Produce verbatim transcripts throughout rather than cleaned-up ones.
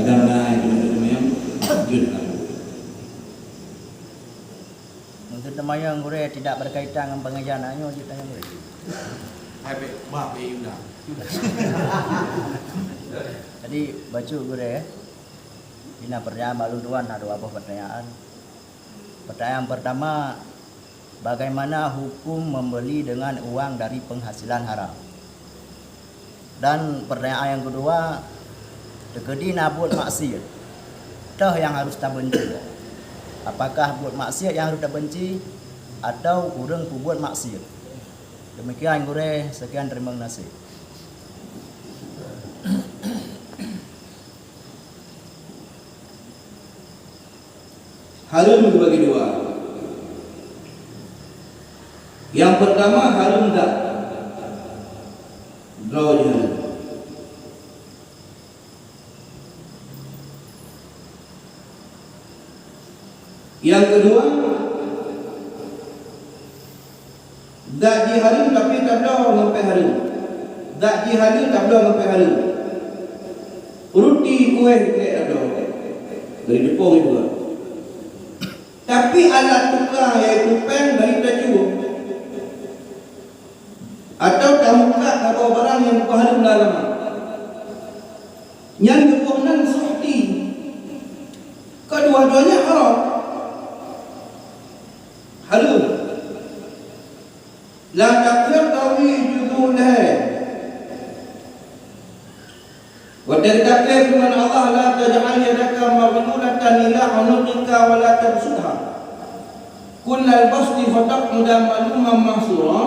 Dan naik ke teumanyong, jeuet lalu. Untuk teumanyong gurée tidak berkaitan dengan pengajian, hanya jeuet tanyong gurée. Hai, beh, bah, beh, Yuna. Jadi, bacut gurée, eh. Dina pertanyaan bak lôn tuan, na dua boh pertanyaan. Pertanyaan pertama, bagaimana hukum membeli dengan uang dari penghasilan haram? Dan pertanyaan yang kedua, teukeudi na buet maksiat, toh nyang harus tabenci? Apakah buet maksiat nyang harus tabenci, atau ureuëng peubuet maksiat? Demikian gurée, sekian, terima kasih. Hareuem teubagi dua. Nyang peurtama hareuem that. Droe jih hareuem. Nyang keudua, zat jih hareuem tapi tabloe ngon péng hareuem. Zat jih hareuem tabloe ngon péng hareuem. Ruti, kueh, keu tabloe. Dari Jepang itu kan. Tapi alat tukar yaitu péng dari tacuek. Atau tamukat saboh barang nyang geuhareuem lé agama. Nyan geuboh nan suhti. Keudua-duanya haram. Hareuem. La takfir tawi juduleh. Watée teutakfir, firman Allah, "La taj'al yadaka maghlulatan ila 'unuqika wa la tabsutha kullal basti fataq'uda maluman mahsura."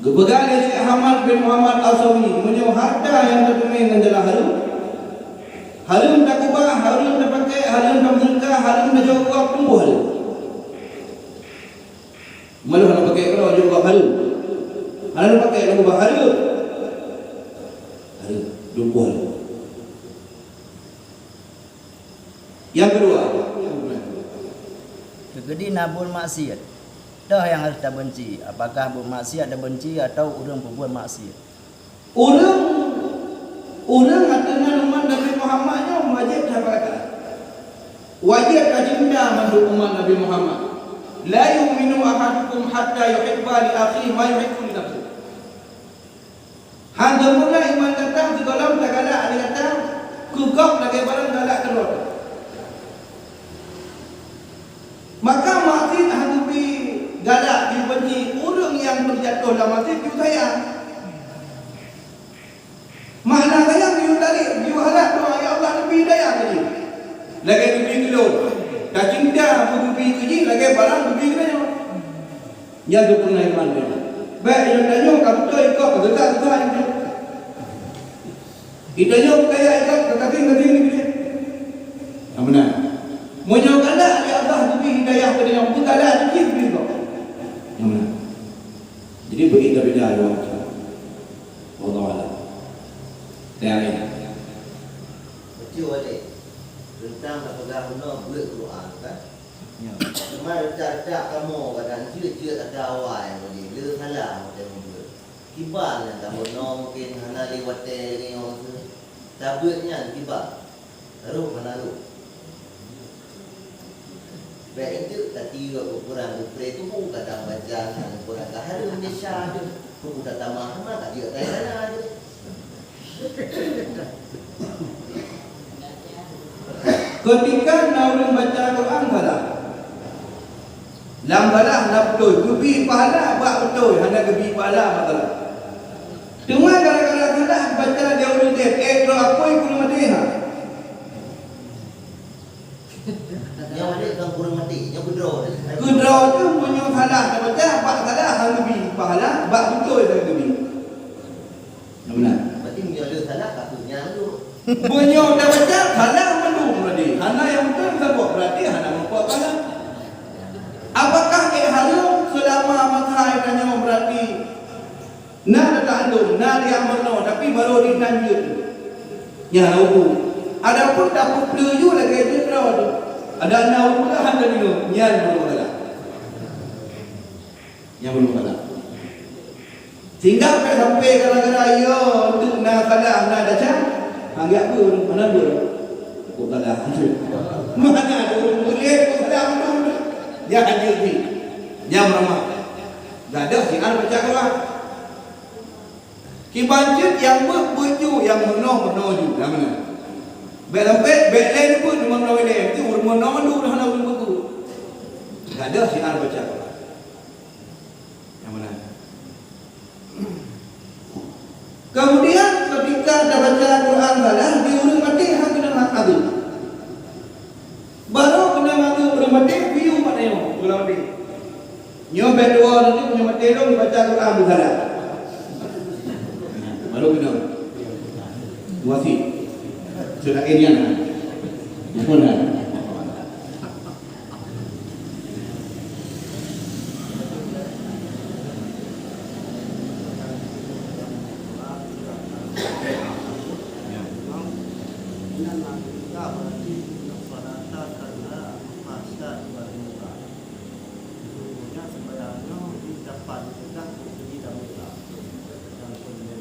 Geupeugah lé Syekh Ahmad bin Muhammad Al-Sawi, meunyoe hareuta nyang teuteumé ngon jalan hareuem, hareuem takeubah, hareuem tapakék, hareuem tameuseudeukah, hareuem tajok u gob, tuboh hareuem. Malah hana pakék keudroe jok u gob hareuem. Hana pakék lagu bah hareuem. Hareuem, tuboh hareuem. Nyang keudua, teukeudi na buet maksiat, toh nyang harôh tabeunci? Apakah buet maksiat tabeunci atawa ureuëng peubuet maksiat? Ureuëng, ureuëng ateueh nan umat Nabi Muhammad nyoe wajéb that bak gata. Wajéb tacinta mandum umat Nabi Muhammad. "La yu'minu ahadukum hatta yuhibba li akhihi ma yuhibbu li nafsihi." Hana sempurna iman gata sigohlom tagalak lé gata keu gob lagée barang galak keu droe. Maka maksiat hana geubi galak, geubenci ureuëng nyang teujatoh lam maksiat, geuyue sayang. Makna sayang, geuyue tarék, geuyue harab doá, "Ya Allah, neubi hidayah keu jih lagée neubi keu lôn." Tacinta beugeubi keu jih lagée barang geubi keu tanyoe. Nyan sempurna iman geutanyoe. Bék lôn tanyoe ka beutôi ikoh, ka geutak-geutak ikoh. Geutanyoe kaya ikoh, ka gasien-gasien ikoh. Nyang meunan. Meunyoe galak lé Allah geubri hidayah keu tanyoe, beugalak cit geubri ikoh. Nyang meunan. Jadi, beu-, beda-beda dua macam. Wallahu a'lam. Saya lain. Betul, Adik. Teuntang tapeugah bunoe beuet Quran, kan? Ya. Teuma reutak-reutak kamoe kadang jeuet-jeuet ata awai, le salah watée meubeuet. Kiban nyan tabunoe mungken hana lé watée lagée nyoe. Tabeuet nyan kiban. Rôh hana rôh. Bék enteuk tatiyeue ukuran geupreh tuboh kadang baca nyan kurang ka hareuem desya deuh. Peue tatamah teuma ka jeuet kaya hana deuh. Keutika na ureuëng baca Quran salah, lam salah na beutôi, geubi pahala bak beutôi, hana geubi pahala bak salah. Teuma gara-gara salah baca di ureuëng deh, eh, droe apui kureueng maté ha. Nyoe deh ka kureueng maté, nyoe keudroe deh. Keudroe tu meunyoe salah tabaca, bak salah hana geubi pahala, bak beutôi hana geubi. Nyang meunan. Berarti meunyoe le salah, ka kheueh nyan tu. Meunyoe tabaca salah mandum berarti. Hana nyang beutôi saboh, berarti hana meurumpok salah. Apakah ék hareuem seulama masa tanyoe berarti na tata andong, na riang meurunoe, tapi barô dinan jeuet? Nyan hana ubu. Adapun tapeupleu ju lagée jeuet droe tu. Ada na ubu lah hana dinon, nyan baru salah. Nyang ulôn kalak. Sehingga sampai, sampai gara-gara yo untuk na salah na desya, anggap pun mana pun. Mana ada ureuëng mulia, dia hanya di. Nyang ramah. Gadoh siar baca Quran. Kiban cit nyang beuet, beuet ju, nyang meunoe, meunoe ju. Nyang mana? Bèk sampai, bèk lé neubeuet, meunoe lé. Itu ureuëng meunoe, meunoe, hana ureuëng beuet. Gadoh siar baca Quran. Nyang mana? Kemudian, ketika tabaca Quran salah, di ureuëng maté hana keuneuk meu'adab. Barô keuneuk meu'adab ureuëng maté, piyu mak nyoe, ureuëng maté. Nyoe bèk dua ureuëng nyoe maté lom baca Quran salah. Barô keuneuk. Wasi. Sudah ini anak. Mana? Sesungguhnya sembahyang nyoe di dapan teudah bukeuji dan muka. Dan kemudian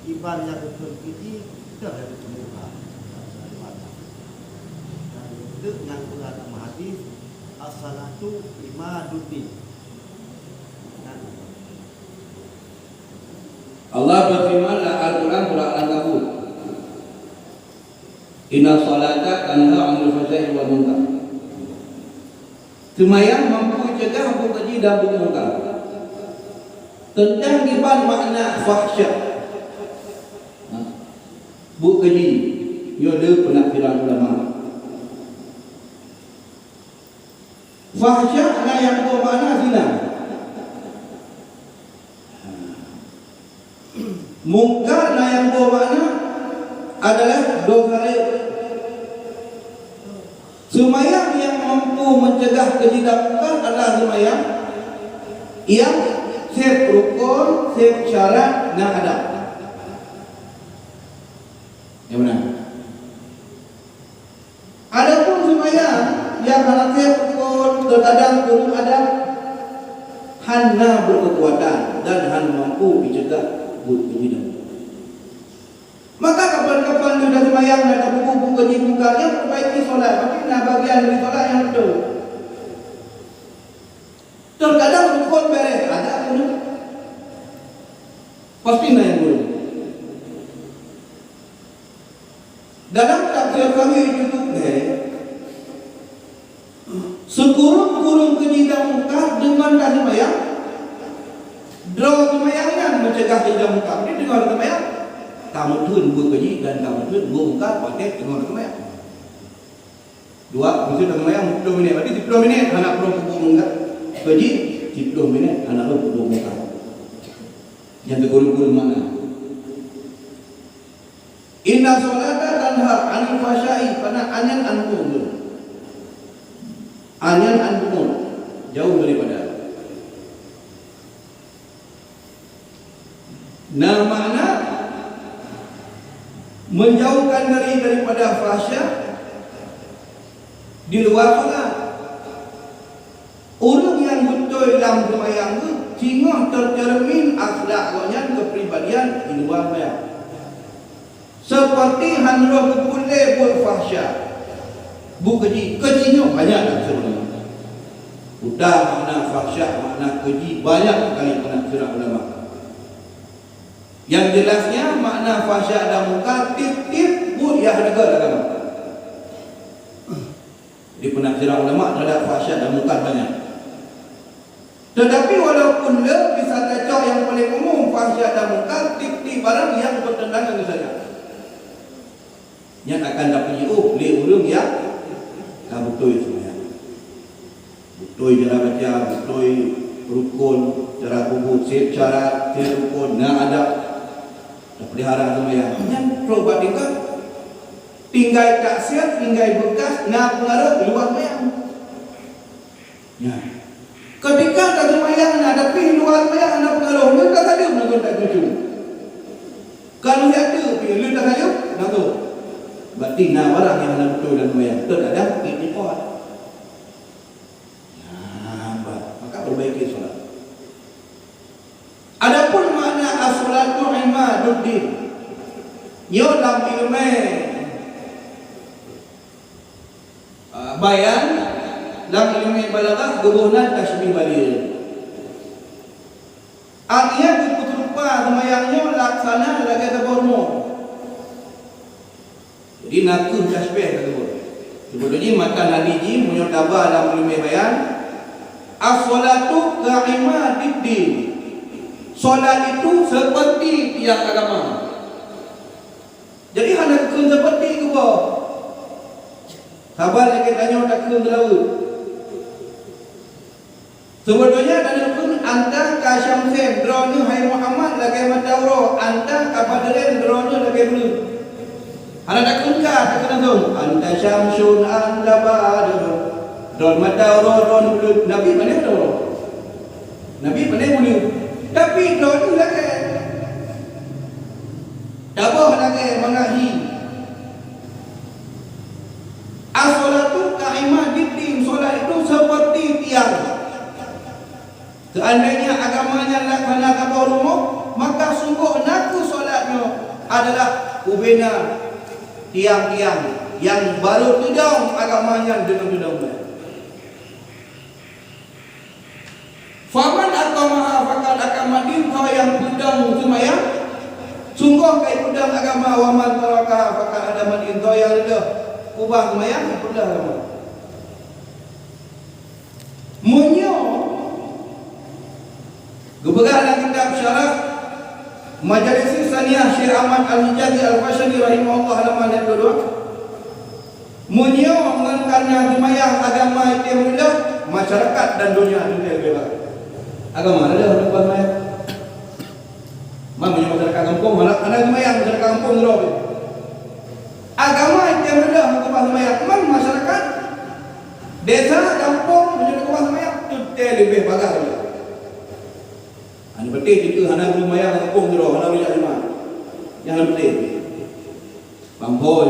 iban nyang geukheun keuji, teuh laju teumuka. Dan itu nyan geupeugah lam hadis, "As-salatu imaduddin." Allah berfirman dalam Al-Quran, surah Al-Ankabut, "Inna salata tanha 'anil fahsya'i wal munkar." Seumayang mampu cegah bukeuji dan bukeuji mungkar. Teuntang kiban makna fahsya. Ha. Bukeuji, nyoe le peunafsiran ulama. Fahsya na nyang boh makna zina. Mungkar na nyang boh makna adalah dosa rayeuk. Seumayang nyang mampu meucegah keuji dan mungkar adalah seumayang nyang seb rukon, seb syarat, na adab. Nyang meunan. Adapun seumayang nyang hana seb rukon, teukadang kureueng adab, hana beukeukuatan dan hana mampu jicegah buet keuji dan mungkar. Maka kapan-kapan lheueh taseumayang na tapeubuet bukeuji mungkar, nyan peubaiki solat, berarti na bagian dari solat nyang beutôi. Teukadang rukon bèrèh, adab kureueng. Pasti na nyang kureueng. Dalam tafsir kami judul lé, sikureueng-kureueng keuji dan mungkar deungon taseumayang, droe seumayang nyan meucegah keuji dan mungkar. Jadi deungon taseumayang, tameutheun bukeuji dan tameutheun bukeuji mungkar watèe deungon taseumayang. Dua, miseu taseumayang siploh minèt, berarti siploh minèt hana peureulèe peubuet mungkar. Keuji, siploh minèt hana peureulèe peubuet mungkar. Nyang teukureueng-kureueng makna. Inna sholata tanha 'anil fahsya'i, karena anyan an pungut. Anyan an pungut. Jauh daripada. Na makna menjauhkan diri daripada fahsya di luar solat. Ureuëng nyang beutôi lam seumayang geuh singoh teuceureumin akhlak gobnyan, keupribadian di luwa seumayang. Seperti hana lom geupeubuet lé buet fahsya. Bukeuji, keuji nyoe banyak tafsir ulama. Buta makna fahsya, makna keuji, banyak sekali penafsiran ulama. Yang jelasnya makna fahsya dan mungkar tiep-tiep buet nyang hana gèt agama. Di penafsiran ulama terhadap fahsya dan mungkar banyak. Tetapi walaupun le bisa tacok nyang paling umum fahsya dan mungkar, tiep-tiep barang nyang bertentangan dengan syariat. Nyan akan tapeujiôh lé ureuëng nyang ka beutôi seumayang. Beutôi cara baca, beutôi rukon, cara peubuet, seb syarat, seb rukon, na adab. Tapeulihara seumayang. Nyan trok bak tingkat tinggai taksiet, tinggai beukas, na peungaruh luwa seumayang. Nyan. Keutika taseumayang na, tapi luwa seumayang hana peungaruh, lheueh tasaleuem na geuh tacucu. Ka lheueh ateueh pih, lheueh tasaleuem na geuh. Berarti na barang nyang hana beutôi lam seumayang. Teuh ada iktikad. Nyan, bah. Maka perbaiki solat. Adapun makna as-salatu imaduddin, nyoe lam ileumèe Bayan, lam ileumèe balaghah geuboh nan tasybieh baligh. Artinya, geupeurupa seumayang nyoe laksana lagèe saboh rumoh. Jadi, nakeuh tasybieh ka geuboh. Seubeutôijih matan hadih jih, meunyoe taba lam ileumèe bayan, "As-shalatu qa'imah bid-din." Salat itu seperti tiang agama. Jadi, hana geukheun seperti geuboh. Saban lagèe tanyoe takheun seulaweuet. Seubeutôijih tanyoe kheun, "Anta ka syamsin," droeneuh hai Muhammad lagèe mata uroe, "anta ka badrin," droeneuh lagèe buleuen. Hana takheun ka, takheun langsông, "Anta syamsun, anta badrun." Droeneuh mata uroe, droeneuh buleuen. Nabi pane mata uroe? Nabi pane buleuen? Tapi droeneuh lagèe. Taboh lagèe mangat hi. "As-shalatu qa'imah bid-din," salat itu seperti tiang. Seandainya agama nyan laksana saboh rumoh, maka sunggoh nakeuh salat nyoe adalah ubena tiang-tiang nyang barô teudong agama nyan deungon teudong. "Faman aqamaha faqad aqamad-din," soe nyang peudong seumayang, sunggoh ka ipeudong agama, "wa man tarakaha faqad hadamad-din," soe nyang reuloh ubah seumayang, peudong agama. Meunyoe geupeugah lam kitab Syarah Majalisi Saniyah Syekh Ahmad Al-Hijazi Al-Fasyani rahimahullah, halaman dua puluh dua, Meunyoe ngon kareuna seumayang agama item reuloh, masyarakat dan donya teuntèe leubeh bagai. Agama reuloh hana keubah seumayang. Man meunyoe masyarakat gampông hana, hana seumayang, masyarakat gampông keudroe. Agama item reuloh hana keubah seumayang, man masyarakat desa, gampông meunyoe hana keubah seumayang, teuntèe leubeh bagai. Hana peunteng teuntèe hana geumayang gampông keudroe, hana ureueng jak jeumaat. Nyang hana peunteng. Bang Boy,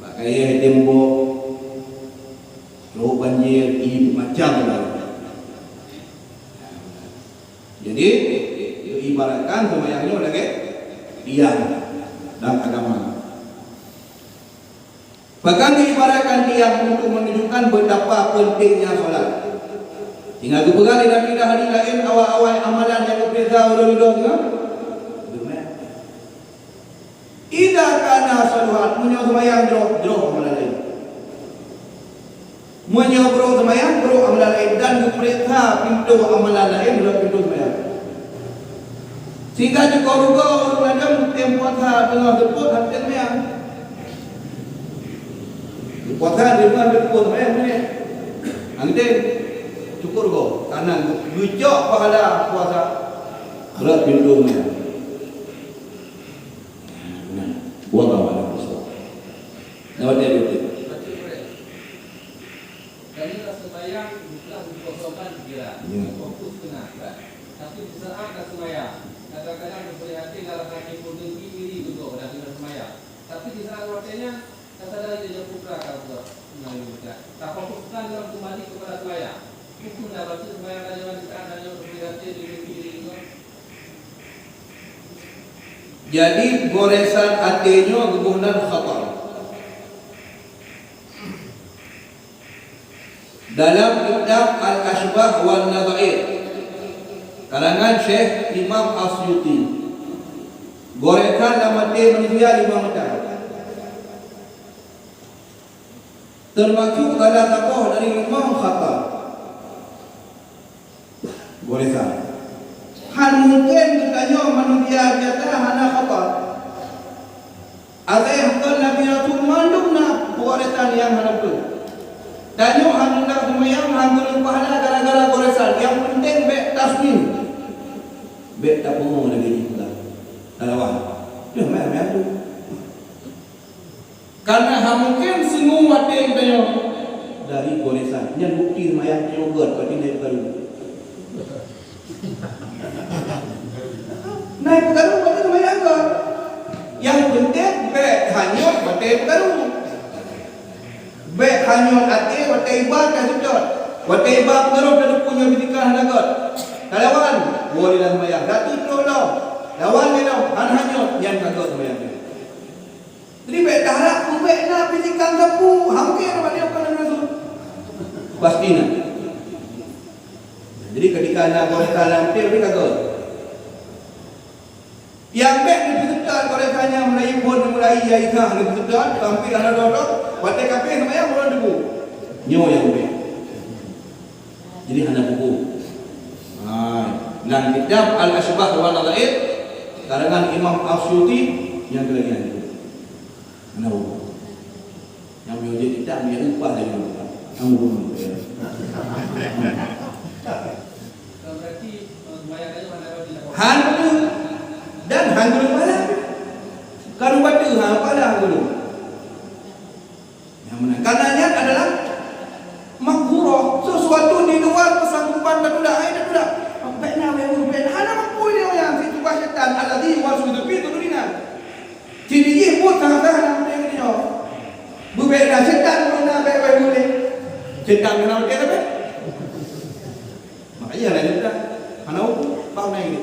bak kayèe tembok, trok banjir, ié macam laén. Jadi, geuibaratkan seumayang nyoe lagèe tiang dalam agama. Bahkan geuibaratkan tiang untuk menunjukkan betapa pentingnya salat. Sehingga geupeugah lé Nabi lam hadis laén, awai-awai amalan nyang geupeuriksa uroe ridho singoh. Idza kana saluhat, meunyoe seumayang jroh, jroh amalan laén. Meunyoe brok seumayang, brok amalan laén, dan geupeuriksa pintoe amalan laén lewat pintoe seumayang. Sehingga cukôp rugoe ureueng ladôm tem puasa teungoh seupôt hana tem seumayang. Puasa di rumah seupôt seumayang menit. Hana tem. Cukôp rugoe. Karena geucok pahala puasa lewat pintoe seumayang. Wallahu a'lam bishawab. Nah, betul, betul. Kami rasa sembahyang bukan mengkosongkan fikiran, Ya. Fokus keunan, kan? Tapi di saat ka sembahyang, kadang-kadang berprihatin dalam hati pun dengki iri juga pada kena sembahyang. Tapi di saat watèe nyan, ka sadari dia putra ka buat. Nah, ini kan. Tak fokuskan dalam kembali kepada sembahyang. Jadi, goresan até nyoe geuboh nan khata. Dalam kitab Al-Asybah wan Nadhair, karangan Syekh Imam Asyuti, goresan lam até manusia limong macam. Teumasuk salah saboh dari limong khata. Goresan. Hana mungken geutanyoe manusia biasa hana khata. Asai kon Nabi Rasul mandum na goresan nyang hana peue. Tanyoe hana seumayang hana pahala gara-gara goresan. Nyang penting bèk tasmim. Bèk tapeungoh lagèe jih pula. Talawan. Nyoe meu'ah-meu'ah tu. Karena hana mungken seungue watèe geutanyoe dari goresan. Nyan bukti seumayang tanyoe gèt, berarti naik peukaru. Naik peukaru berarti seumayang gèt. Nyang penting bèk hanyot watèe peukaru. Bèk hanyot até watèe iba ka seutôt. Watèe iba peukaru teudeungoe nyoe bisikan hana gèt. Talawan, woe lé lam seumayang. Datu trôk lom. Lawan lé lom, hana hanyot, nyan ka gèt seumayang. Jadi bèk taharap peubèk na bisikan sapeue, hana mungken. Palestina. Jadi ketika na goresan lam hotel, mereka gol. Yang bek ni peserta goresan nyang mulai pun mulai ya Isa ni peserta sampai hana dodok, watèe kafé seumayang ureueng teupeu. Nyoe yang bek. Jadi hana buku. Ha, dalam kitab Al-Asybah wa Nadhair karangan Imam As-Suyuti nyang keulagian tu. Hana buku. Nyang miyueb jeuet kitab, miyueb upah lagi. Hana buku. Hana dan hana pahala. Kalau baca hana pahala guru. Yang mana? Karena nyan adalah makruh, sesuatu di luar kesanggupan tatulak, hai tatulak. Bèk na, bèk na, bèk na. Hana mampu dia orang, si tugas syaitan, alladzi yuwaswisu fi sudurin nas. Sini jih pun tengah-tengah dalam hati dia. Beubèk na syaitan pun na bèk wai mulai. Syaitan kena pakai apa? Makanya ada syaitan. Hana hukum, paham naik dia.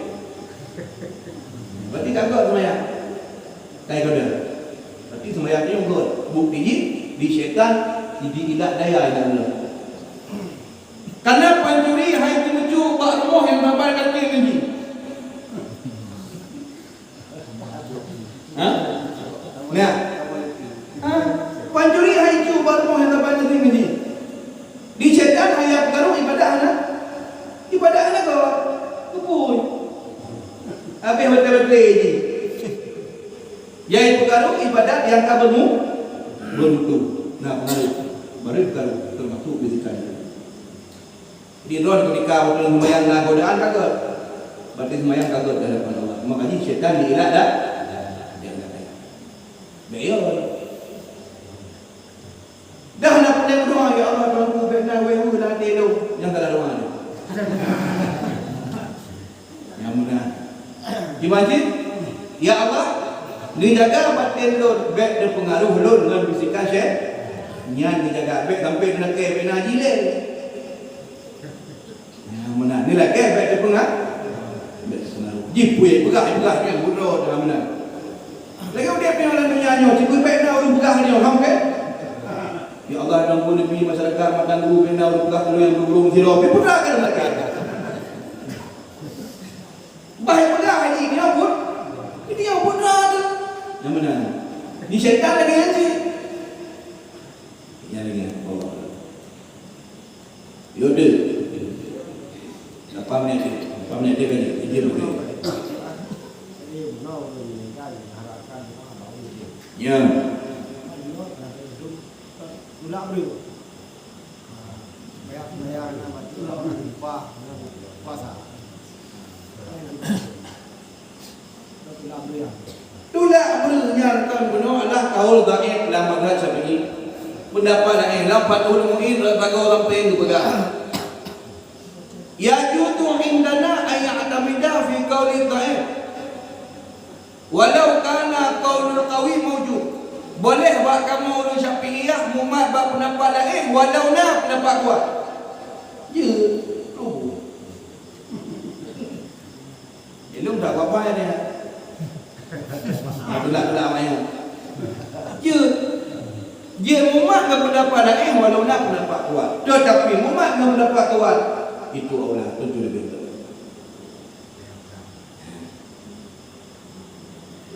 Berarti tak kuat semayang. Kai kau dah. Tapi sembahyang nyoe göt. Bukti jih, di syaitan, di ilat daya ilat Allah. Karena pancuri hai teumeujok bak rumoh nyang saban kaki ngon jih. Ha? Nah. Ha? Pancuri hai teumeujok bak rumoh nyang saban kaki ngon jih. Di syaitan hai peukaru ibadah hana. Ibadah hana göt. Kepui. Habis beutôi-beutôi jih. Nyang peukaru ibadat nyang ka beureumu-, beureutu. Nah, peukaru. Baru peukaru termasuk bisikan. Di droe ketika waktu sembahyang na godaan ka göt. Berarti sembahyang ka göt di hadapan Allah. Maka jih syaitan diilat dah. Dia kata. Bèk yo. Dah na pandai meudoa, "Ya Allah, Tuhanku, bèk na wéh-wéh lam até lôn." Nyang salah doa nyoe. Nyang meunan. Di masjid, "Ya Allah, neujaga batén lôn, bèk neupeungaruh lôn ngon bisikan syè-," nyan neujaga, bèk sampai neulakèe, bèk na jih lé. Nyang meunan. Ni lagèe bèk teupeungah. Bèk teupeungah. Jih pue peugah, peugah nyan budroe nyang meunan. Lagèe udép nyoe lam donya nyoe, sibeubèk na ureueng peugah nyoe, faham kan? Ya Allah, dan pun Nabi masyarakat Matan Guru bèk na ureueng peugah nyoe nyang burung sidroe, pih peugah kan lagèe. Bah peugah haji nyoe pun, nyoe pun na tu. Nyang meunan. Di syaitan lagèe nyan cit. Nyang lagèe nyan, Allah. Yo deh. Lapan menit deh. Lapan menit deh kan? Izin dulu. Ya. Tulak breuh nyan kon bunoe adalah kaul dhaif lam mazhab Syafi'i. Pendapat laén lam Fathul Mu'in, Rasagoe Lampeng geupeugah, "Yajuzu indana an ya'tamida fi qauli dhaif, walau kana qaulul qawi maujud." Boleh bak kamoe ureueng Syafi'iyah mumat bak pendapat laén walau na pendapat kuat. Jeuet. Tuh. Ilôn tak apa-apa ya dia. Tulak-tulak maya. Jeuet. Jeuet mumat ngon pendapat laén walau na pendapat kuat. Tetapi mumat ngon pendapat kuat, itu aula, tentu lebih baik.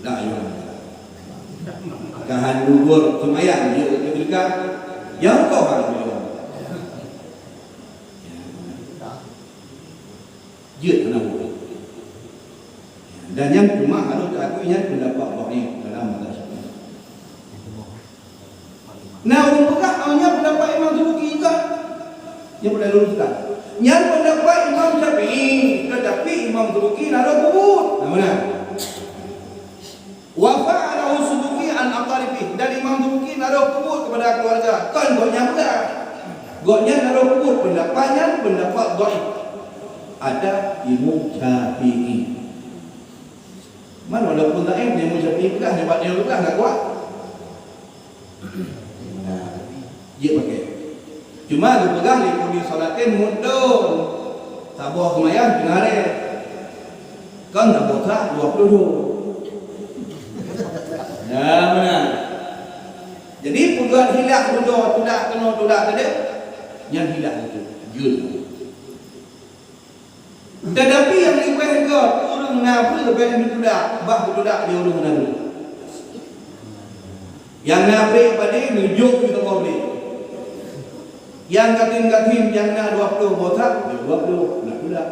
Dah, ya. Kahan gugur semayang, ya, ketika yang kau harus. Jeuet hana boleh. Dan nyan cuma harus diakui nyan pendapat dhaif dalam mazhab Syafi'i. Nah, ureueng peugah, "Oh, nyan pendapat Imam Subki juga." Nyan boleh luruskan. Nyan pendapat Imam Syafi'i, tetapi Imam Subki na rôh keubuet. Nah, mana? Wa fa'alahu Subki an aqaribih, dan Imam Subki na rôh keubuet kepada keluarga. Kon gobnyan peugah. Gobnyan na rôh keubuet pendapat nyan, pendapat dhaif. Ada Imam Syafi'i. Man walaupun dhaif, Imam Syafi'i peugah, nyoe bak nyoe peugah, hana kuat. Nah, jeuet pakai. Cuma geupeugah li kulli shalatin muddun. Saboh seumayang teungoh hareuem. Kan saboh sah dua puluh dua. Nah, meunan. Jadi, peugah hilaf muda tulak keunoe tulak keudeh. Nyan hilah itu, jeuet. Tetapi nyang leubeh göt, ureuëng na beuet bèk neutulak, bah beutulak di ureuëng na beuet. Nyang na brek padé, neujok di saboh brek. Nyang gasien-gasien, nyang na dua ploh boh sak, dua ploh, neutulak.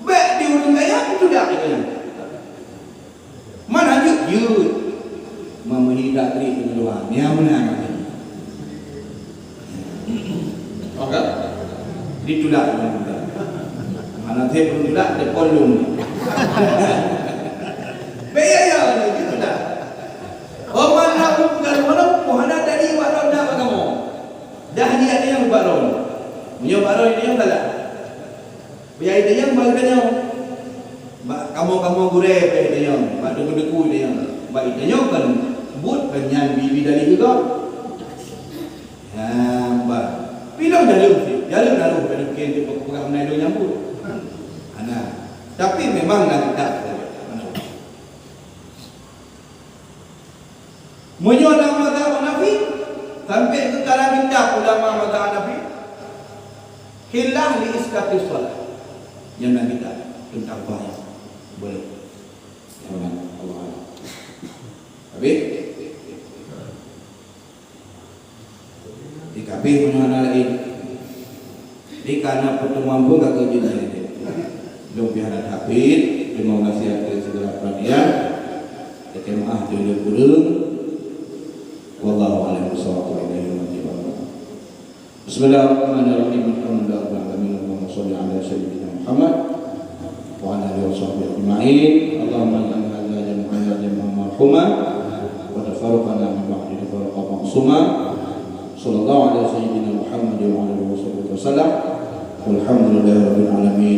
Bèk di ureuëng kaya, neutulak di kaya. Man hanjeuet jeuet. Meumeuhi takri keu luwa. Nia meunan. Oke. Ditulak. Mana saya pun tulak, dia pun lung. Bèk ya, ya, ditulak. Oh, mana pun bukan mana, oh, hana tadi, mana nak kamu. Dah niat dia buat ron. Meunyoe buat ron, dia salah. Bèk itanyong bak geutanyoe. Bak kamoe-kamoe gurèe bèk itanyong, bak teungku-teungku itanyong. Bak itanyong kan buet kan nyan bi-bi dari geuh. Ha, bah. Pi lôn jaleuem cit, jaleuem na roh, ka neupiké peugah meunan lôn nyang buet. Hana. Tapi memang na kitab. Meunyoe lam mazhab Hanafi, sampai keu kalangan kitab ulama mazhab Hanafi, khilaf li iskatis shalah. Nyang na kitab teuntang bahaya. Boleh. Nyang na Allah Alam. Habis? Di kabeh meunyoe hana laén. Jadi, kana pertemuan pun ka keujeuet nyan. Lôn pih hana that, terima kasih atas segala perhatian. Lakèe meu'ah teuh lé kureueng. Wallahu a'lam bishawab. Wa ilaihi marji'un. Bismillahirrahmanirrahim. Alhamdulillahirabbil alamin. Allahumma shalli ala sayyidina Muhammad wa ala alihi wa sahbihi ajma'in. Allahumma ij'al hadza jam'ana jam'an marhuma wa tafarruqana min ba'dihi tafarruqan ma'suma. Sallallahu ala sayyidina Muhammad wa ala alihi wa sahbihi wasallam. Walhamdulillahi rabbil alamin.